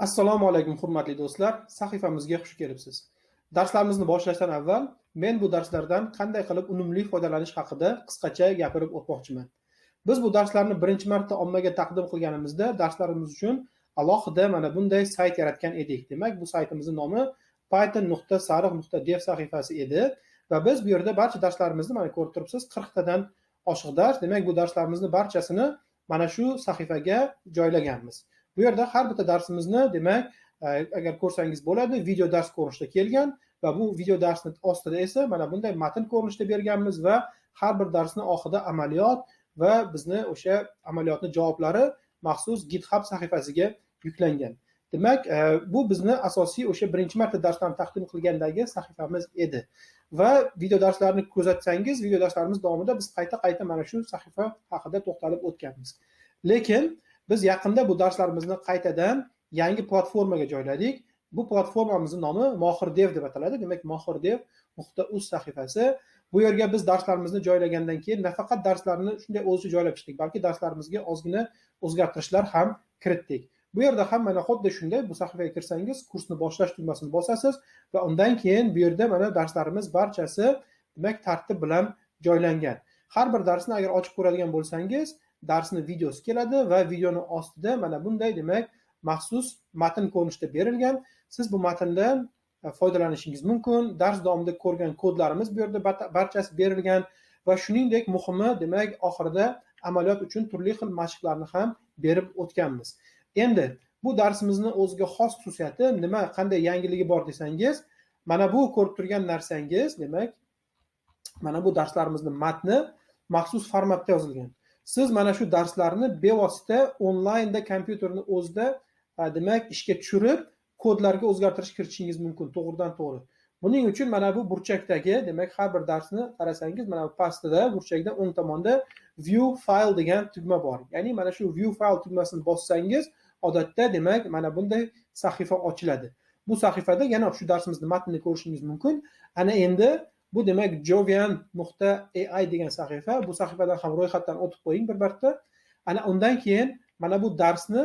Assalomu alaykum, hurmatli do'stlar, sahifamizga xush kelibsiz. Darslarimizni boshlashdan avval men bu darslardan qanday qilib unumli foydalanish haqida qisqacha gapirib o'tmoqchiman. Biz bu darslarni birinchi marta ommaga taqdim qilganimizda darslarimiz uchun alohida mana bunday sayt yaratgan edik. Demak, bu saytimizning nomi python.sariq.dev sahifasi edi va biz bu yerda barcha darslarimizni, mana ko'rib turibsiz, 40 tadan oshiq dars. Demak, bu darslarimizni barchasini mana shu sahifaga joylaganmiz. Bu yerda har bitta darsimizni, demak, agar ko'rsangiz bo'ladi, video dars ko'rinishida kelgan va bu video darsni ostida esa mana bunday matn ko'rinishida berganmiz va har bir darsni oxirida amaliyot va bizni o'sha amaliyotni javoblari maxsus GitHub sahifasiga yuklangan. Demak, bu bizni asosiy o'sha birinchi marta darslarni taqdim qilgandagi sahifamiz edi. Va video darslarni kuzatsangiz, video darslarimiz davomida biz qayta-qayta mana shu sahifa haqida to'xtalib o'tganmiz. Lekin biz yaqinda bu darslarimizni qaytadan yangi platformaga joyladik. Bu platformamizning nomi Mohir Dev deb ataladi. Demak, mohirdev.uz sahifasi. Bu yerga biz darslarimizni joylagandan keyin nafaqat darslarni shunday o'zicha joylab chiqdik, balki darslarimizga ozgina o'zgartirishlar ham kiritdik. Bu yerda ham mana xuddi shunday, bu sahifaga kirsangiz, kursni boshlash tugmasini bosasiz va undan keyin bu yerda mana darslarimiz barchasi, demak, tartib bilan joylangan. Har bir darsni agar ochib ko'radigan bo'lsangiz, darsni videosi keladi va videoni ostida mana bunday, demak, maxsus matn ko'rinishida berilgan. Siz bu matndan foydalanishingiz mumkin. Dars davomida ko'rgan kodlarimiz bu yerda barchasi berilgan va shuningdek muhimi, demak, oxirida amaliyot uchun turli xil mashqlarni ham berib o'tganmiz. Endi bu darsimizni o'ziga xos xususiyati nima, qanday yangiligi bor desangiz, mana bu ko'rib turgan narsangiz, demak, mana bu darslarimizni matni maxsus formatda yozilgan. Siz mana shu darslarni bevosita onlaynda kompyuterni o'zida, demak, ishga tushirib, kodlarga o'zgartirish kiritishingiz mumkin to'g'ridan to'g'ri. Buning uchun mana bu burchakdagi, demak, har bir darsni qarasangiz, mana bu pastida burchakda o'ng tomonda View File degan tugma bor. Ya'ni mana shu View File tugmasini bossangiz, odatda, demak, mana bunday sahifa ochiladi. Bu sahifada yana shu darsimizni matnini ko'rishingiz mumkin. Ana endi bu, demak, jovian.ai degan sahifa. Bu sahifadan ham ro'yxatdan o'tib qo'ying bir marta. Ana undan keyin mana bu darsni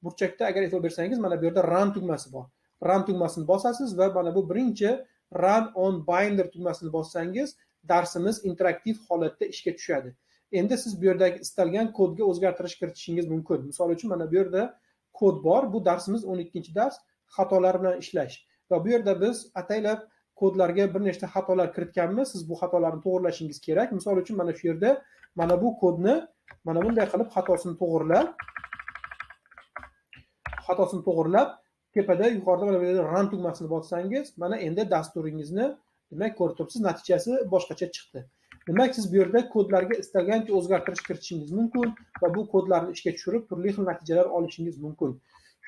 burchakda agar e'tibor bersangiz, mana bu yerda Run tugmasi bor. Run tugmasini bosasiz va mana bu birinchi Run on Binder tugmasini bossangiz, darsimiz interaktiv holatda ishga tushadi. Endi siz bu yerdagi istalgan kodga o'zgartirish kiritishingiz mumkin. Misol uchun, mana bu yerda kod bor. Bu darsimiz 12-dars, xatolar bilan ishlash. Va bu yerda biz ataylab kodlarga bir nechta xatolar kiritganmiz. Siz bu xatolarni to'g'irlashingiz kerak. Misol uchun, mana shu yerda mana bu kodni mana bunday qilib xatosini to'g'irlab, tepada yuqorida mana bu yerda Run tugmasini bossangiz, mana endi dasturingizni, demak, ko'rib turibsiz, natijasi boshqacha chiqdi. Demak, siz bu yerda kodlarga istalgancha o'zgartirish kiritishingiz mumkin va bu kodlarni ishga tushirib, turli xil natijalar olishingiz mumkin.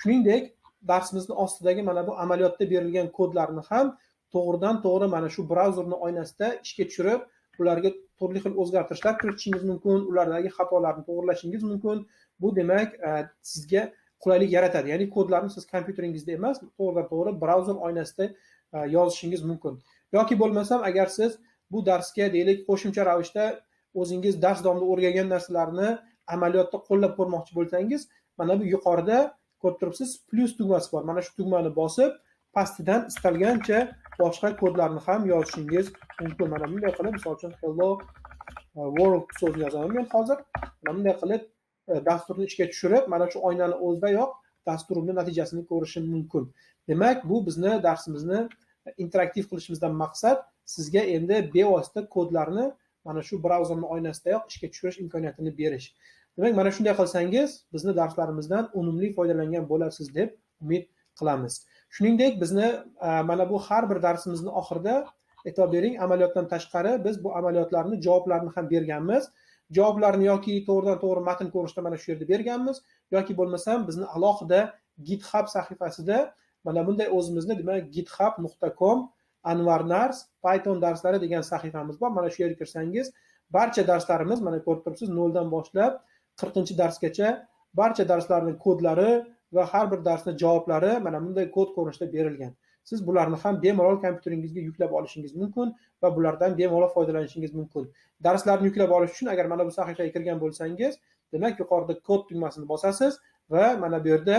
Shuningdek, darsimizni ostidagi mana bu amaliyotda berilgan kodlarni ham to'g'ridan to'g'ri mana shu brauzerni oynasida ishga tushirib, ularga turli xil o'zgartirishlar kiritishingiz mumkin, ulardagi xatolarni to'g'irlashingiz mumkin. Bu, demak, sizga qulaylik yaratadi. Ya'ni kodlarni siz kompyuteringizda emas, to'g'ridan to'g'ri brauzer oynasida yozishingiz mumkin. Yoki bo'lmasam, agar siz bu darsga, deylik, qo'shimcha ravishda o'zingiz dars davomida o'rgangan narsalarni amaliyotda qo'llab ko'rmoqchi bo'lsangiz, mana bu yuqorida ko'rib turibsiz, plyus tugmasi bor. Mana shu tugmani bosib, pastidan istalgancha boshqa kodlarni ham yozishingiz mumkin. Mana bunday qilib, misol uchun, "Hello world" so'zini yozaman men hozir. Mana bunday qilib dasturni ishga tushirib, mana shu oynani o'zidayoq dasturimni natijasini ko'rishim mumkin. Demak, bu bizni darsimizni interaktiv qilishimizdan maqsad sizga endi bevosita kodlarni mana shu brauzerni oynasidayoq ishga tushirish imkoniyatini berish. Demak, mana shunday qilsangiz, bizni darslarimizdan unumli foydalangan bo'lasiz deb umid qilamiz. Shuningdek, bizni mana bu har bir darsimizni oxirida, e'tibor bering, amaliyotdan tashqari biz bu amaliyotlarni javoblarini ham berganmiz. Javoblarni yoki to'g'ridan to'g'ri matn ko'rinishida mana shu yerda berganmiz, yoki bo'lmasam bizni alohida GitHub sahifasida mana bunday o'zimizni, demak, github.com anvarnars Python darslari degan sahifamiz bor. Mana shu yerga kirsangiz, barcha darslarimiz, mana ko'rib turibsiz, noldan boshlab 40-darsgacha barcha darslarning kodlari va har bir darsni javoblari mana bunday kod ko'rinishida berilgan. Siz bularni ham bemalol kompyuteringizga yuklab olishingiz mumkin va bulardan bemalol foydalanishingiz mumkin. Darslarni yuklab olish uchun agar mana bu sahifaga kirgan bo'lsangiz, demak, yuqorida kod tugmasini bosasiz va mana bu yerda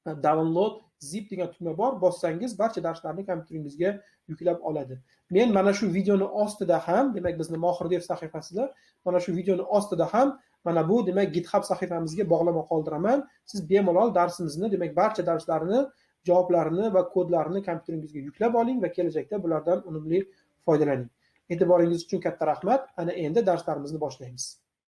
Download zip degan tugma bor, bossangiz, barcha darslarni kompyuteringizga yuklab oladi. Men mana shu videoni ostida ham, demak, bizni Mohir Dev sahifasida mana shu videoni ostida ham mana bu, demak, GitHub sahifamizga bog'lama qoldiraman. Siz bemalol darsimizni, demak, barcha darslarni javoblarini va kodlarini kompyuteringizga yuklab oling va kelajakda bulardan unumli foydalaning. E'tiboringiz uchun katta rahmat. Ana endi darslarimizni boshlaymiz.